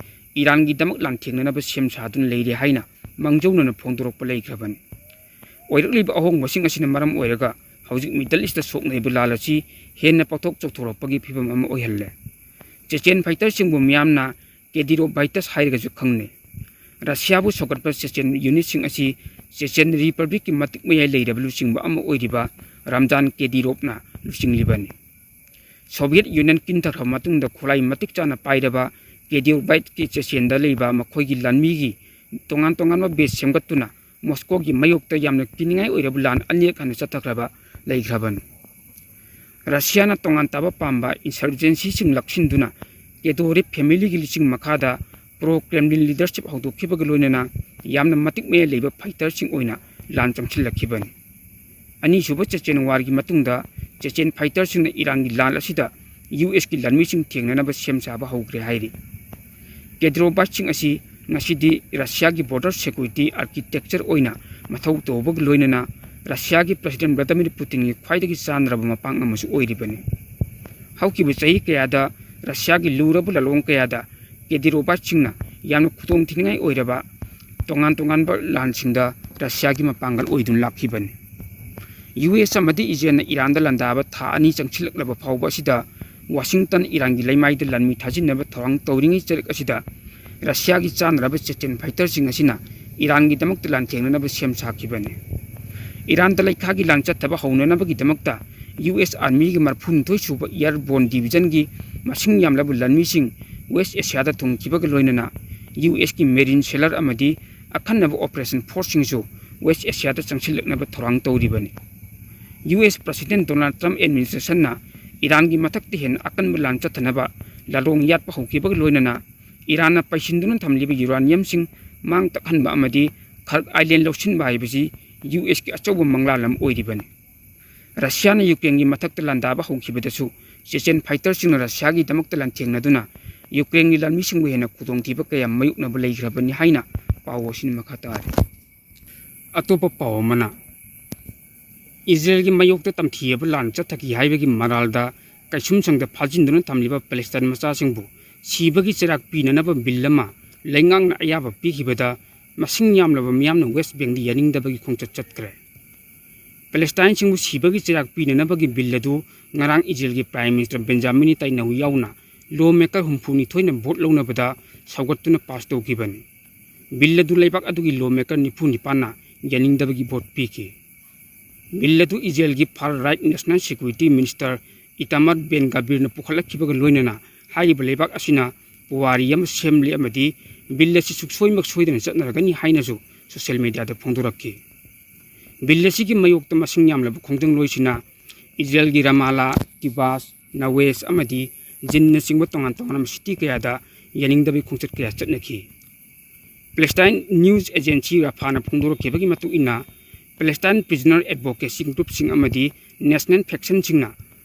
ꯏꯔꯥꯟꯒꯤꯗꯃꯛ ꯂꯥꯟꯊꯦꯡꯅꯅꯕ ꯁꯦꯝ ꯁꯥꯗꯨꯅ ꯂꯩꯔꯦ ꯍꯥꯏꯅ ꯃꯥꯡꯖꯧꯅꯅ ꯐꯣꯡꯗꯣꯔꯛꯄ ꯂꯩꯈ꯭ꯔꯕꯅꯤ꯫ ꯑꯣꯏꯔꯛꯂꯤꯕ ꯑꯍꯣꯡꯕꯁꯤꯡ ꯑꯁꯤꯅ ꯃꯔꯝ ꯑꯣꯏꯔꯒ ꯍꯧꯖꯤꯛ ꯃꯤꯗꯜ ꯏꯁꯇ ꯁꯣꯛꯅꯔꯤꯕ ꯂꯥꯜ ꯑꯁꯤ ꯍꯦꯟꯅ ꯄꯥꯛꯊꯣꯛ ꯆꯥꯎꯊꯣꯔꯛꯄꯒꯤ ꯐꯤꯕꯝ ꯑꯃ ꯑꯣꯏꯍꯜꯂꯦ꯫ ꯆꯦꯆꯦꯟ ꯐꯥꯏꯇꯔꯁꯤꯡꯕꯨ ꯃꯤꯌꯥꯝꯅ ꯀꯦꯗꯤꯔꯣꯕꯥꯏꯇꯁ ꯍꯥꯏꯔꯒꯁꯨ ꯈꯪꯅꯩ꯫ ꯔꯁꯤꯌꯥꯕꯨ ꯁꯧꯒꯠꯄ ꯆꯦꯆꯦꯟ ꯌꯨꯅꯤꯠꯁꯤꯡ ꯑꯁꯤ ꯆꯦꯆꯦꯟ ꯔꯤꯄꯕ꯭ꯂꯤꯛꯀꯤ ꯃꯇꯤꯛ ꯃꯌꯥꯏ ꯂꯩꯔꯕ ꯂꯨꯆꯤꯡꯕ ꯑꯃ ꯑꯣꯏꯔꯤꯕ ꯔꯝꯖꯥꯟ ꯀꯦꯗꯤꯔꯣꯞꯅ ꯂꯨꯆꯤꯡꯂꯤꯕꯅꯤ꯫ ꯁꯣꯚꯤꯌꯦꯠ ꯌꯨꯅꯤꯌꯟ ꯀꯤꯟꯊꯈ꯭ꯔꯕ ꯃꯇꯨꯡꯗ ꯈꯨꯠꯂꯥꯏ ꯃꯇꯤꯛ ꯆꯥꯅ ꯄꯥꯏꯔꯕ ꯀꯦꯗꯤꯔꯣꯕꯥꯏꯠꯀꯤ ꯆꯦꯆꯦꯟꯗ ꯂꯩꯕ ꯃꯈꯣꯏꯒꯤ ꯂꯥꯟꯃꯤꯒꯤ ꯇꯣꯉꯥꯟ ꯇꯣꯉꯥꯟꯕ ꯕꯦꯁ ꯁꯦꯝꯒꯠꯇꯨꯅ ꯃꯣꯁꯀꯣꯒꯤ ꯃꯥꯌꯣꯛꯇ ꯌꯥꯝꯅ ꯀꯤꯅꯤꯡꯉꯥꯏ ꯑꯣꯏꯔꯕ ꯂꯥꯟ ꯑꯅꯤꯔꯛ ꯍꯟꯅ ꯆꯠꯊꯈ꯭ꯔꯕ ꯂꯩꯈ꯭ꯔꯕꯅꯤ꯫ ꯔꯁꯤꯌꯥꯅ ꯇꯣꯉꯥꯟ ꯇꯥꯕ ꯄꯥꯝꯕ ꯏꯟꯁꯔꯖꯦꯟꯁꯤꯁꯤꯡ ꯂꯥꯛꯁꯤꯟꯗꯨꯅ ꯀꯦꯗꯣꯔꯤꯞ ꯐꯦꯃꯤꯂꯤꯒꯤ ꯂꯨꯆꯤꯡ ꯃꯈꯥꯗ ꯄ꯭ꯔꯣ ꯀ꯭ꯔꯦꯝꯂꯤꯟ ꯂꯤꯗꯔꯁꯤꯞ ꯍꯧꯗꯣꯛꯈꯤꯕꯒ ꯂꯣꯏꯅꯅ ꯌꯥꯝꯅ ꯃꯇꯤꯛ ꯃꯌꯥꯏ ꯂꯩꯕ ꯐꯥꯏꯇꯔꯁꯤꯡ ꯑꯣꯏꯅ ꯂꯥꯟ ꯆꯪꯁꯤꯜꯂꯛꯈꯤꯕꯅꯤ꯫ ꯑꯅꯤꯁꯨꯕ ꯆꯦꯆꯦꯟ ꯋꯥꯔꯒꯤ ꯃꯇꯨꯡꯗ ꯆꯦꯆꯦꯟ ꯐꯥꯏꯇꯔꯁꯤꯡꯅ ꯏꯔꯥꯟꯒꯤ ꯂꯥꯟ ꯑꯁꯤꯗ ꯌꯨ ꯑꯦꯁꯀꯤ ꯂꯥꯟꯃꯤꯁꯤꯡ ꯊꯦꯡꯅꯅꯕ ꯁꯦꯝ ꯁꯥꯕ ꯍꯧꯈ꯭ꯔꯦ ꯍꯥꯏꯔꯤ꯫ ꯀꯦꯗ꯭ꯔꯣꯕꯥꯠꯁꯤꯡ ꯑꯁꯤ ꯉꯁꯤꯗꯤ ꯔꯁꯤꯌꯥꯒꯤ ꯕꯣꯔꯗꯔ ꯁꯦꯀ꯭ꯌꯨꯔꯤꯇꯤ ꯑꯥꯔꯀꯤꯇꯦꯛꯆꯔ ꯑꯣꯏꯅ ꯃꯊꯧ ꯇꯧꯕꯒ ꯂꯣꯏꯅꯅ ꯔꯁꯤꯌꯥꯒꯤ ꯄ꯭ꯔꯁꯤꯗꯦꯟ ꯚ꯭ꯂꯥꯗꯤꯃꯤꯔ ꯄꯨꯇꯤꯟꯒꯤ ꯈ꯭ꯋꯥꯏꯗꯒꯤ ꯆꯥꯟꯅꯔꯕ ꯃꯄꯥꯡ ꯑꯃꯁꯨ ꯑꯣꯏꯔꯤꯕꯅꯤ꯫ ꯍꯧꯈꯤꯕ ꯆꯍꯤ ꯀꯌꯥꯗ ꯔꯁꯤꯌꯥꯒꯤ ꯂꯨꯔꯕ ꯂꯥꯂꯣꯡ ꯀꯌꯥꯗ ꯀꯦꯗꯤꯔꯣꯕꯥꯠꯁꯤꯡꯅ ꯌꯥꯝꯅ ꯈꯨꯗꯣꯡꯊꯤꯅꯤꯡꯉꯥꯏ ꯑꯣꯏꯔꯕ ꯇꯣꯉꯥꯟ ꯇꯣꯉꯥꯟꯕ ꯂꯥꯟꯁꯤꯡꯗ ꯔꯁꯤꯌꯥꯒꯤ ꯃꯄꯥꯡꯒꯜ ꯑꯣꯏꯗꯨꯅ ꯂꯥꯛꯈꯤꯕꯅꯤ꯫ ꯌꯨ ꯑꯦꯁ ꯑꯃꯗꯤ ꯏꯖꯔꯦꯜꯅ ꯏꯔꯥꯟꯗ ꯂꯥꯟꯗꯥꯕ ꯊꯥ ꯑꯅꯤ ꯆꯪꯁꯤꯜꯂꯛꯂꯕ ꯐꯥꯎꯕ ꯑꯁꯤꯗ ꯋꯥꯁꯤꯡꯇꯟ ꯏꯔꯥꯟꯒꯤ ꯂꯩꯃꯥꯏꯗ ꯂꯥꯟꯃꯤ ꯊꯥꯖꯤꯟꯅꯕ ꯊꯧꯔꯥꯡ ꯇꯧꯔꯤꯉꯩ ꯆꯔꯛ ꯑꯁꯤꯗ ꯔꯁꯤꯌꯥꯒꯤ ꯆꯥꯅꯔꯕ ꯆꯦꯆꯦꯟ ꯐꯥꯏꯇꯔꯁꯤꯡ ꯑꯁꯤꯅ ꯏꯔꯥꯟꯒꯤꯗꯃꯛꯇ ꯂꯥꯟꯊꯦꯡꯅꯅꯕ ꯁꯦꯝ ꯁꯥꯈꯤꯕꯅꯤ꯫ ꯏꯔꯥꯟꯗ ꯂꯩꯈꯥꯒꯤ ꯂꯥꯟ ꯆꯠꯊꯕ ꯍꯧꯅꯅꯕꯒꯤꯗꯃꯛꯇ ꯌꯨ ꯑꯦꯁ ꯑꯥꯔꯃꯤꯒꯤ ꯃꯔꯤꯐꯨꯅꯤꯊꯣꯏ ꯁꯨꯕ ꯏꯌꯥꯔꯕꯣꯔꯟ ꯗꯤꯕꯤꯖꯟꯒꯤ ꯃꯁꯤꯡ ꯌꯥꯝꯂꯕ ꯂꯥꯟꯃꯤꯁꯤꯡ ꯋꯦꯁ ꯑꯦꯁꯤꯌꯥꯗ ꯊꯨꯡꯈꯤꯕꯒ ꯂꯣꯏꯅꯅ ꯌꯨ ꯑꯦꯁꯀꯤ ꯃꯦꯔꯤꯟ ꯁꯦꯂꯔ ꯑꯃꯗꯤ ꯑꯈꯟꯅꯕ ꯑꯣꯄꯔꯦꯁꯟ ꯐꯣꯔꯁꯁꯤꯡꯁꯨ ꯋꯦꯁ ꯑꯦꯁꯤꯌꯥꯗ ꯆꯪꯁꯤꯜꯂꯛꯅꯕ ꯊꯧꯔꯥꯡ ꯇꯧꯔꯤꯕꯅꯤ꯫ ꯌꯨ ꯑꯦꯁ ꯄ꯭ꯔꯁꯤꯗꯦꯟ ꯗꯣꯅꯥꯜꯗ ꯇ꯭ꯔꯝꯞ ꯑꯦꯗꯃꯤꯅꯤꯁꯇ꯭ꯔꯦꯁꯟꯅ ꯏꯔꯥꯟꯒꯤ ꯃꯊꯛꯇ ꯍꯦꯟꯅ ꯑꯀꯟꯕ ꯂꯥꯟ ꯆꯠꯊꯅꯕ ꯂꯥꯂꯣꯡ ꯌꯥꯠꯄ ꯍꯧꯈꯤꯕꯒ ꯂꯣꯏꯅꯅ ꯏꯔꯥꯟꯅ ꯄꯩꯁꯤꯟꯗꯨꯅ ꯊꯝꯂꯤꯕ ꯌꯨꯔꯥꯅꯤꯌꯝꯁꯤꯡ ꯃꯥꯡ ꯇꯥꯛꯍꯟꯕ ꯑꯃꯗꯤ ꯈꯔꯛ ꯑꯥꯏꯂꯦꯟ ꯂꯧꯁꯤꯟꯕ ꯍꯥꯏꯕꯁꯤ ꯌꯨ ꯑꯦꯁꯀꯤ ꯑꯆꯧꯕ ꯃꯪꯂꯥꯟ ꯑꯃ ꯑꯣꯏꯔꯤꯕꯅꯤ꯫ ꯔꯁꯤꯌꯥꯅ ꯌꯨꯀ꯭ꯔꯦꯟꯒꯤ ꯃꯊꯛꯇ ꯂꯥꯟꯗꯥꯕ ꯍꯧꯈꯤꯕꯗꯁꯨ ꯆꯦꯆꯦꯟ ꯐꯥꯏꯇꯔꯁꯤꯡꯅ ꯔꯁꯤꯌꯥꯒꯤꯗꯃꯛꯇ ꯂꯥꯟꯊꯦꯡꯅꯗꯨꯅ ꯌꯨꯀ꯭ꯔꯦꯟꯒꯤ ꯂꯥꯟꯃꯤꯁꯤꯡꯕꯨ ꯍꯦꯟꯅ ꯈꯨꯗꯣꯡꯊꯤꯕ ꯀꯌꯥ ꯃꯥꯌꯣꯛꯅꯕ ꯂꯩꯈ꯭ꯔꯕꯅꯤ ꯍꯥꯏꯅ ꯄꯥꯎ ꯑꯁꯤꯅ ꯃꯈꯥ ꯇꯥꯔꯤ꯫ ꯑꯇꯣꯞꯄ ꯄꯥꯎ ꯑꯃꯅ, ꯏꯖꯔꯦꯜꯒꯤ ꯃꯥꯌꯣꯛꯇ ꯇꯝꯊꯤꯔꯕ ꯂꯥꯟ ꯆꯠꯊꯈꯤ ꯍꯥꯏꯕꯒꯤ ꯃꯔꯥꯜꯗ ꯀꯩꯁꯨꯝꯁꯪꯗ ꯐꯥꯖꯤꯟꯗꯨꯅ ꯊꯝꯂꯤꯕ ꯄꯦꯂꯦꯁꯇꯥꯏꯟ ꯃꯆꯥꯁꯤꯡꯕꯨ ꯁꯤꯕꯒꯤ ꯆꯩꯔꯥꯛ ꯄꯤꯅꯅꯕ ꯕꯤꯜ ꯑꯃ ꯂꯩꯉꯥꯛꯅ ꯑꯌꯥꯕ ꯄꯤꯈꯤꯕꯗ ꯃꯁꯤꯡ ꯌꯥꯝꯂꯕ ꯃꯤꯌꯥꯝꯅ ꯋꯦꯁ ꯕꯦꯡꯗ ꯌꯥꯅꯤꯡꯗꯕꯒꯤ ꯈꯣꯡꯆꯠ ꯆꯠꯈ꯭ꯔꯦ꯫ ꯄꯦꯂꯦꯁꯇꯥꯏꯟꯁꯤꯡꯕꯨ ꯁꯤꯕꯒꯤ ꯆꯩꯔꯥꯛ ꯄꯤꯅꯅꯕꯒꯤ ꯕꯤꯜ ꯑꯗꯨ ꯉꯔꯥꯡ ꯏꯖꯔꯦꯜꯒꯤ ꯄ꯭ꯔꯥꯏꯝ ꯃꯤꯅꯤꯁꯇꯔ ꯕꯦꯟꯖꯥꯃꯤꯟ ꯅꯦꯇꯥꯟꯌꯥꯍꯨ ꯌꯥꯎꯅ ꯂꯣ ꯃꯦꯀꯔ ꯍꯨꯝꯐꯨ ꯅꯤꯊꯣꯏꯅ ꯚꯣꯠ ꯂꯧꯅꯕꯗ ꯁꯧꯒꯠꯇꯨꯅ ꯄꯥꯁ ꯇꯧꯈꯤꯕꯅꯤ꯫ ꯕꯤꯜ ꯑꯗꯨ ꯂꯩꯕꯥꯛ ꯑꯗꯨꯒꯤ ꯂꯣ ꯃꯦꯀꯔ ꯅꯤꯐꯨ ꯅꯤꯄꯥꯟꯅ ꯌꯥꯅꯤꯡꯗꯕꯒꯤ ꯚꯣꯠ ꯄꯤꯈꯤ꯫ ꯕꯤꯜ ꯑꯗꯨ ꯏꯖꯔꯦꯜꯒꯤ ꯐꯥꯔ ꯔꯥꯏꯠ ꯅꯦꯁꯅꯦꯜ ꯁꯦꯀ꯭ꯌꯨꯔꯤꯇꯤ ꯃꯤꯅꯤꯁꯇꯔ ꯏꯇꯥꯃꯥꯔ ꯕꯦꯟ ꯒꯥꯕꯤꯔꯅ ꯄꯨꯈꯠꯂꯛꯈꯤꯕꯒ ꯂꯣꯏꯅꯅ ꯍꯥꯏꯔꯤꯕ ꯂꯩꯕꯥꯛ ꯑꯁꯤꯅ ꯄꯨꯋꯥꯔꯤ ꯑꯃ ꯁꯦꯝꯂꯦ ꯑꯃꯗꯤ ꯕꯤꯜ ꯑꯁꯤ ꯁꯨꯛꯁꯣꯏꯃꯛ ꯁꯣꯏꯗꯅ ꯆꯠꯅꯔꯒꯅꯤ ꯍꯥꯏꯅꯁꯨ ꯁꯣꯁꯤꯌꯦꯜ ꯃꯤꯗꯤꯌꯥꯗ ꯐꯣꯡꯗꯣꯔꯛꯈꯤ꯫ ꯕꯤꯜ ꯑꯁꯤꯒꯤ ꯃꯥꯌꯣꯛꯇ ꯃꯁꯤꯡ ꯌꯥꯝꯂꯕ ꯈꯣꯡꯖꯪꯂꯣꯏꯁꯤꯅ ꯏꯖꯔꯦꯜꯒꯤ ꯔꯃꯥꯂꯥ, ꯇꯤꯕꯥꯁ, ꯅꯋꯦꯁ ꯑꯃꯗꯤ ꯖꯤꯟꯅꯆꯤꯡꯕ ꯇꯣꯉꯥꯟ ꯇꯣꯉꯥꯟꯕ ꯁꯤꯇꯤ ꯀꯌꯥꯗ ꯌꯥꯅꯤꯡꯗꯕꯒꯤ ꯈꯣꯡꯆꯠ ꯀꯌꯥ ꯆꯠꯅꯈꯤ꯫ ꯄꯦꯂꯦꯁꯇꯥꯏꯟ ꯅ꯭ꯌꯨꯁ ꯑꯦꯖꯦꯟꯁꯤ ꯔꯥꯐꯥꯅ ꯐꯣꯡꯗꯣꯔꯛꯈꯤꯕꯒꯤ ꯃꯇꯨꯡ ꯏꯟꯅ, ꯄꯦꯂꯦꯁꯇꯥꯏꯟ ꯄ꯭ꯔꯤꯖꯅꯔ ꯑꯦꯗꯚꯣꯀꯦꯁꯤ ꯒ꯭ꯔꯨꯞꯁꯤꯡ ꯑꯃꯗꯤ ꯅꯦꯁꯅꯦꯜ ꯐꯦꯛꯁꯟꯁꯤꯡꯅ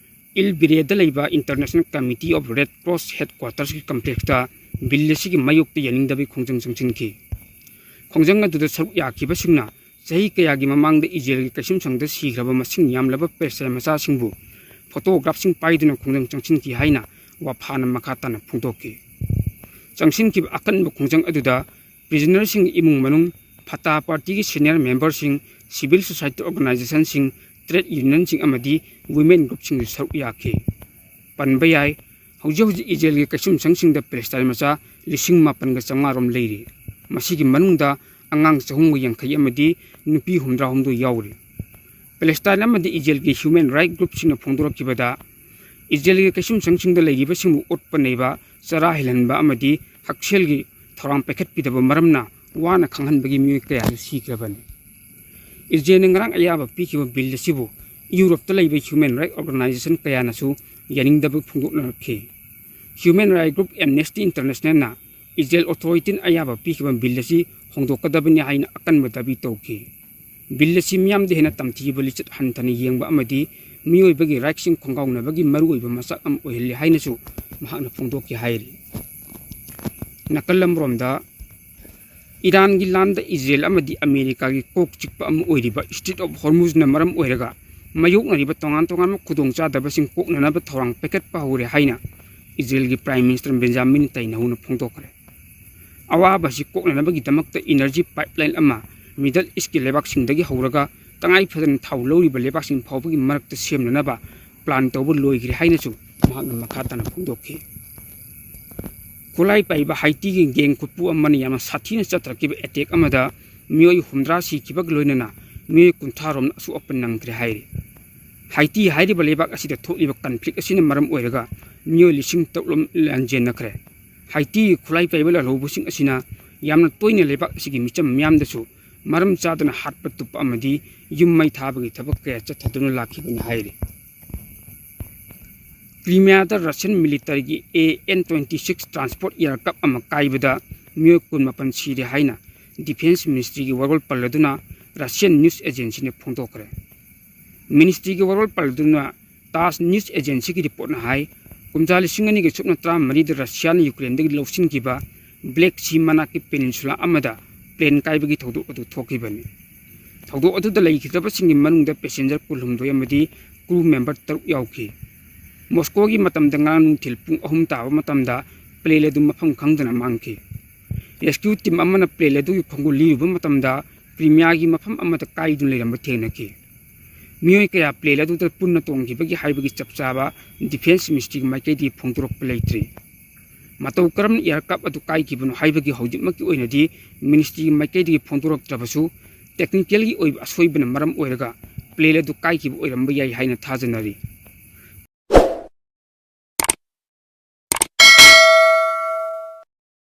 ꯏꯜ ꯕꯤꯔꯦꯗ ꯂꯩꯕ International Committee of Red Cross Headquarters ꯀꯤ ꯀꯝꯄ꯭ꯂꯦꯛꯁꯇ ꯕꯤꯜ ꯑꯁꯤꯒꯤ ꯃꯥꯌꯣꯛꯇ ꯌꯥꯅꯤꯡꯗꯕꯒꯤ ꯈꯣꯡꯖꯪ ꯆꯪꯁꯤꯟꯈꯤ꯫ ꯈꯣꯡꯖꯪ ꯑꯗꯨꯗ ꯁꯔꯨꯛ ꯌꯥꯈꯤꯕꯁꯤꯡꯅ ꯆꯍꯤ ꯀꯌꯥꯒꯤ ꯃꯃꯥꯡꯗ ꯏꯖꯔꯦꯜꯒꯤ ꯀꯩꯁꯨꯝꯁꯪꯗ ꯁꯤꯈ꯭ꯔꯕ ꯃꯁꯤꯡ ꯌꯥꯝꯂꯕ ꯄꯦꯂꯦꯁꯇꯥꯏꯟ ꯃꯆꯥꯁꯤꯡꯕꯨ ꯐꯣꯇꯣꯒ꯭ꯔꯥꯐꯁꯤꯡ ꯄꯥꯏꯗꯨꯅ ꯈꯣꯡꯖꯪ ꯆꯪꯁꯤꯟꯈꯤ ꯍꯥꯏꯅ ꯋꯥꯐꯥꯅ ꯃꯈꯥ ꯇꯥꯅ ꯐꯣꯡꯗꯣꯛꯈꯤ꯫ ꯆꯪꯁꯤꯟꯈꯤꯕ ꯑꯀꯟꯕ ꯈꯣꯡꯖꯪ ꯑꯗꯨꯗ ꯄ꯭ꯔꯤꯖꯅꯔꯁꯤꯡ ꯏꯃꯨꯡ ꯃꯅꯨꯡ, ꯐꯇꯥ ꯄꯥꯔꯇꯤꯒꯤ ꯁꯤꯅꯤꯌꯔ ꯃꯦꯝꯕꯔꯁꯤꯡ, ꯁꯤꯚꯤꯜ ꯁꯣꯁꯥꯏꯇꯤ ꯑꯣꯔꯒꯅꯥꯏꯖꯦꯁꯟꯁꯤꯡ, ꯇ꯭ꯔꯦꯗ ꯌꯨꯅꯤꯌꯟꯁꯤꯡ ꯑꯃꯗꯤ ꯋꯤꯃꯦꯟ ꯒ꯭ꯔꯨꯞꯁꯤꯡꯁꯨ ꯁꯔꯨꯛ ꯌꯥꯈꯤ꯫ ꯄꯟꯕ ꯌꯥꯏ, ꯍꯧꯖꯤꯛ ꯍꯧꯖꯤꯛ ꯏꯖꯔꯦꯜꯒꯤ ꯀꯩꯁꯨꯝꯁꯪꯁꯤꯡꯗ ꯄꯦꯂꯦꯁꯇꯥꯏꯟ ꯃꯆꯥ ꯂꯤꯁꯤꯡ ꯃꯥꯄꯟꯒ ꯆꯥꯝꯃꯉꯥ ꯔꯣꯝ ꯂꯩꯔꯤ꯫ ꯃꯁꯤꯒꯤ ꯃꯅꯨꯡꯗ ꯑꯉꯥꯡ ꯆꯍꯨꯝꯒ ꯌꯥꯡꯈꯩ ꯑꯃꯗꯤ ꯅꯨꯄꯤ ꯍꯨꯝꯗ꯭ꯔꯥ ꯍꯨꯝꯗꯣꯏ ꯌꯥꯎꯔꯤ꯫ ꯄꯦꯂꯦꯁꯇꯥꯏꯟ ꯑꯃꯗꯤ ꯏꯖꯔꯦꯜꯒꯤ ꯍ꯭ꯌꯨꯃꯦꯟ ꯔꯥꯏꯠ ꯒ꯭ꯔꯨꯞꯁꯤꯡꯅ ꯐꯣꯡꯗꯣꯔꯛꯈꯤꯕꯗ, ꯏꯖꯔꯦꯜꯒꯤ ꯀꯩꯁꯨꯝꯁꯪꯁꯤꯡꯗ ꯂꯩꯔꯤꯕꯁꯤꯡꯕꯨ ꯑꯣꯠꯄ ꯅꯩꯕ, ꯆꯔꯥ ꯍꯦꯜꯍꯟꯕ ꯑꯃꯗꯤ ꯍꯛꯁꯦꯜꯒꯤ ꯊꯧꯔꯥꯡ ꯄꯥꯏꯈꯠꯄꯤꯗꯕ ꯃꯔꯝꯅ ꯋꯥꯅ ꯈꯥꯡꯍꯟꯕꯒꯤ ꯃꯤꯑꯣꯏ ꯀꯌꯥꯁꯨ ꯁꯤꯈ꯭ꯔꯕꯅꯤ꯫ ꯏꯖꯔꯦꯜꯅ ꯉꯔꯥꯡ ꯑꯌꯥꯕ ꯄꯤꯈꯤꯕ ꯕꯤꯜ ꯑꯁꯤꯕꯨ ꯌꯨꯔꯣꯞꯇ ꯂꯩꯕ ꯍ꯭ꯌꯨꯃꯦꯟ ꯔꯥꯏꯠ ꯑꯣꯔꯒꯅꯥꯏꯖꯦꯁꯟ ꯀꯌꯥꯅꯁꯨ ꯌꯥꯅꯤꯡꯗꯕ ꯐꯣꯡꯗꯣꯛꯅꯔꯛꯈꯤ꯫ Human Rights Group Amnesty Internationalꯅ ꯏꯖꯔꯦꯜ ꯑꯣꯊꯣꯔꯤꯇꯤꯅ ꯑꯌꯥꯕ ꯄꯤꯈꯤꯕ ꯕꯤꯜ ꯑꯁꯤ ꯍꯣꯡꯗꯣꯛꯀꯗꯕꯅꯤ ꯍꯥꯏꯅ ꯑꯀꯟꯕ ꯗꯥꯕꯤ ꯇꯧꯈꯤ꯫ ꯕꯤꯜ ꯑꯁꯤ ꯃꯤꯌꯥꯝꯗ ꯍꯦꯟꯅ ꯇꯝꯊꯤꯕ ꯂꯤꯆꯠ ꯍꯟꯊꯅ ꯌꯦꯡꯕ ꯑꯃꯗꯤ ꯃꯤꯑꯣꯏꯕꯒꯤ ꯔꯥꯏꯠꯁꯤꯡ ꯈꯣꯡꯒꯥꯎꯅꯕꯒꯤ ꯃꯔꯨꯑꯣꯏꯕ ꯃꯆꯥꯛ ꯑꯃ ꯑꯣꯏꯍꯜꯂꯤ ꯍꯥꯏꯅꯁꯨ ꯃꯍꯥꯛꯅ ꯐꯣꯡꯗꯣꯛꯈꯤ ꯍꯥꯏꯔꯤ꯫ ꯅꯥꯀꯜ ꯑꯃꯔꯣꯝꯗ, ꯏꯔꯥꯟꯒꯤ ꯂꯥꯟꯗ ꯏꯖꯔꯦꯜ ꯑꯃꯗꯤ ꯑꯃꯦꯔꯤꯀꯥꯒꯤ ꯀꯣꯛ ꯆꯤꯛꯄ ꯑꯃ ꯑꯣꯏꯔꯤꯕ ꯏꯁꯇ꯭ꯔꯤꯠ ꯑꯣꯐ ꯍꯣꯔꯃꯨꯖꯅ ꯃꯔꯝ ꯑꯣꯏꯔꯒ ꯃꯥꯌꯣꯛꯅꯔꯤꯕ ꯇꯣꯉꯥꯟ ꯇꯣꯉꯥꯟꯕ ꯈꯨꯗꯣꯡꯆꯥꯗꯕꯁꯤꯡ ꯀꯣꯛꯅꯅꯕ ꯊꯧꯔꯥꯡ ꯄꯥꯏꯈꯠꯄ ꯍꯧꯔꯦ ꯍꯥꯏꯅ ꯏꯖꯔꯦꯜꯒꯤ ꯄ꯭ꯔꯥꯏꯝ ꯃꯤꯅꯤꯁꯇꯔ ꯕꯦꯟꯖꯥꯃꯤꯟ ꯅꯦꯇꯟꯌꯥꯍꯨꯅ ꯐꯣꯡꯗꯣꯛꯈ꯭ꯔꯦ꯫ ꯑꯋꯥꯕ ꯑꯁꯤ ꯀꯣꯛꯅꯅꯕꯒꯤꯗꯃꯛꯇ ꯏꯅꯔꯖꯤ ꯄꯥꯏꯞꯂꯥꯏꯟ ꯑꯃ ꯃꯤꯗꯜ ꯏꯁꯀꯤ ꯂꯩꯕꯥꯛꯁꯤꯡꯗꯒꯤ ꯍꯧꯔꯒ ꯇꯉꯥꯏ ꯐꯗꯅ ꯊꯥꯎ ꯂꯧꯔꯤꯕ ꯂꯩꯕꯥꯛꯁꯤꯡ ꯐꯥꯎꯕꯒꯤ ꯃꯔꯛꯇ ꯁꯦꯝꯅꯅꯕ ꯄ꯭ꯂꯥꯟ ꯇꯧꯕ ꯂꯣꯏꯈ꯭ꯔꯦ ꯍꯥꯏꯅꯁꯨ ꯃꯍꯥꯛꯅ ꯃꯈꯥ ꯇꯥꯅ ꯐꯣꯡꯗꯣꯛꯈꯤ꯫ ꯈꯨꯠꯂꯥꯏ ꯄꯥꯏꯕ ꯍꯥꯏꯇꯤꯒꯤ ꯒꯦꯡ ꯈꯨꯠꯄꯨ ꯑꯃꯅ ꯌꯥꯝꯅ ꯁꯥꯊꯤꯅ ꯆꯠꯊꯔꯛꯈꯤꯕ ꯑꯦꯇꯦꯛ ꯑꯃꯗ ꯃꯤꯑꯣꯏ ꯍꯨꯝꯗ꯭ꯔꯥ ꯁꯤꯈꯤꯕꯒ ꯂꯣꯏꯅꯅ ꯃꯤꯑꯣꯏ ꯀꯨꯟꯊ꯭ꯔꯥ ꯔꯣꯝꯅ ꯑꯁꯣꯛ ꯑꯄꯟ ꯅꯪꯈ꯭ꯔꯦ ꯍꯥꯏꯔꯤ꯫ ꯍꯥꯏꯇꯤ ꯍꯥꯏꯔꯤꯕ ꯂꯩꯕꯥꯛ ꯑꯁꯤꯗ ꯊꯣꯛꯂꯤꯕ ꯀꯟꯐ꯭ꯂꯤꯛ ꯑꯁꯤꯅ ꯃꯔꯝ ꯑꯣꯏꯔꯒ ꯃꯤꯑꯣꯏ ꯂꯤꯁꯤꯡ ꯇꯔꯨꯛ ꯂꯣꯝ ꯂꯥꯟꯖꯦꯟꯅꯈ꯭ꯔꯦ꯫ ꯍꯥꯏꯇꯤꯒꯤ ꯈꯨꯠꯂꯥꯏ ꯄꯥꯏꯕ ꯂꯥꯜꯍꯧꯕꯁꯤꯡ ꯑꯁꯤꯅ ꯌꯥꯝꯅ ꯇꯣꯏꯅ ꯂꯩꯕꯥꯛ ꯑꯁꯤꯒꯤ ꯃꯤꯆꯝ ꯃꯤꯌꯥꯝꯗꯁꯨ ꯃꯔꯝ ꯆꯥꯗꯅ ꯍꯥꯠꯄ ꯇꯨꯞꯄ ꯑꯃꯗꯤ ꯌꯨꯝ ꯃꯩ ꯊꯥꯕꯒꯤ ꯊꯕꯛ ꯀꯌꯥ ꯆꯠꯊꯗꯨꯅ ꯂꯥꯛꯈꯤꯕꯅꯤ ꯍꯥꯏꯔꯤ꯫ ꯀ꯭ꯔꯤꯃꯤꯌꯥꯗ ꯔꯁꯤꯌꯟ ꯃꯤꯂꯤꯇꯔꯤꯒꯤ A N twenty six transport aircraft ꯑꯃ ꯀꯥꯏꯕꯗ ꯃꯤꯑꯣꯏ ꯀꯨꯟꯃꯥꯄꯟ ꯁꯤꯔꯦ ꯍꯥꯏꯅ ꯗꯤꯐꯦꯟꯁ ꯃꯤꯅꯤꯁꯇ꯭ꯔꯤꯒꯤ ꯋꯥꯔꯣꯜ ꯄꯜꯂꯗꯨꯅ ꯔꯁꯤꯌꯟ ꯅ꯭ꯌꯨꯁ ꯑꯦꯖꯦꯟꯁꯤꯅ ꯐꯣꯡꯗꯣꯛꯈ꯭ꯔꯦ꯫ ꯃꯤꯅꯤꯁꯇ꯭ꯔꯤꯒꯤ ꯋꯥꯔꯣꯜ ꯄꯜꯂꯗꯨꯅ ꯇꯥꯖ ꯅ꯭ꯌꯨꯁ ꯑꯦꯖꯦꯟꯁꯤꯒꯤ ꯔꯤꯄꯣꯔꯠꯅ ꯍꯥꯏ, ꯀꯨꯝꯖꯥ ꯂꯤꯁꯤꯡ ꯑꯅꯤꯒ ꯁꯨꯞꯅ ꯇꯔꯥꯃꯔꯤꯗ ꯔꯁꯤꯌꯥꯅ ꯌꯨꯀ꯭ꯔꯦꯟꯗꯒꯤ ꯂꯧꯁꯤꯟꯈꯤꯕ ꯕ꯭ꯂꯦꯛ ꯁꯤ ꯃꯅꯥꯛꯀꯤ ꯄꯦꯅꯤꯟꯁꯨꯂꯥ ꯑꯃꯗ ꯄ꯭ꯂꯦꯟ ꯀꯥꯏꯕꯒꯤ ꯊꯧꯗꯣꯛ ꯑꯗꯨ ꯊꯣꯛꯈꯤꯕꯅꯤ꯫ ꯊꯧꯗꯣꯛ ꯑꯗꯨꯗ ꯂꯩꯈꯤꯗ꯭ꯔꯕꯁꯤꯡꯒꯤ ꯃꯅꯨꯡꯗ ꯄꯦꯁꯦꯟꯖꯔ ꯀꯨꯟꯍꯨꯝꯗꯣꯏ ꯑꯃꯗꯤ ꯀ꯭ꯔꯨ ꯃꯦꯝꯕꯔ ꯇꯔꯨꯛ ꯌꯥꯎꯈꯤ꯫ ꯃꯣꯁꯀꯣꯒꯤ ꯃꯇꯝꯗ ꯉꯔꯥꯡ ꯅꯨꯡꯊꯤꯜ ꯄꯨꯡ ꯑꯍꯨꯝ ꯇꯥꯕ ꯃꯇꯝꯗ ꯄ꯭ꯂꯦꯟ ꯑꯗꯨ ꯃꯐꯝ ꯈꯪꯗꯅ ꯃꯥꯡꯈꯤ꯫ ꯔꯦꯁꯀ꯭ꯌꯨ ꯇꯤꯝ ꯑꯃꯅ ꯄ꯭ꯂꯦꯟ ꯑꯗꯨꯒꯤ ꯈꯣꯡꯒꯨꯜ ꯂꯤꯔꯨꯕ ꯃꯇꯝꯗ ꯀ꯭ꯔꯤꯃꯤꯌꯥꯒꯤ ꯃꯐꯝ ꯑꯃꯗ ꯀꯥꯏꯗꯨꯅ ꯂꯩꯔꯝꯕ ꯊꯦꯡꯅꯈꯤ꯫ ꯃꯤꯑꯣꯏ ꯀꯌꯥ ꯄ꯭ꯂꯦꯟ ꯑꯗꯨꯗ ꯄꯨꯟꯅ ꯇꯣꯡꯈꯤꯕꯒꯤ ꯍꯥꯏꯕꯒꯤ ꯆꯞ ꯆꯥꯕ ꯗꯤꯐꯦꯟꯁ ꯃꯤꯅꯤꯁꯇ꯭ꯔꯤꯒꯤ ꯃꯥꯏꯀꯩꯗꯒꯤ ꯐꯣꯡꯗꯣꯔꯛꯄ ꯂꯩꯇ꯭ꯔꯤ꯫ ꯃꯇꯧ ꯀꯔꯝꯅ ꯑꯦꯌꯔꯀ꯭ꯔꯥꯐ ꯑꯗꯨ ꯀꯥꯏꯈꯤꯕꯅꯣ ꯍꯥꯏꯕꯒꯤ ꯍꯧꯖꯤꯛꯃꯛꯀꯤ ꯑꯣꯏꯅꯗꯤ ꯃꯤꯅꯤꯁꯇ꯭ꯔꯤꯒꯤ ꯃꯥꯏꯀꯩꯗꯒꯤ ꯐꯣꯡꯗꯣꯔꯛꯇ꯭ꯔꯕꯁꯨ, ꯇꯦꯛꯅꯤꯀꯦꯜꯒꯤ ꯑꯣꯏꯕ ꯑꯁꯣꯏꯕꯅ ꯃꯔꯝ ꯑꯣꯏꯔꯒ ꯄ꯭ꯂꯦꯟ ꯑꯗꯨ ꯀꯥꯏꯈꯤꯕ ꯑꯣꯏꯔꯝꯕ ꯌꯥꯏ ꯍꯥꯏꯅ ꯊꯥꯖꯅꯔꯤ꯫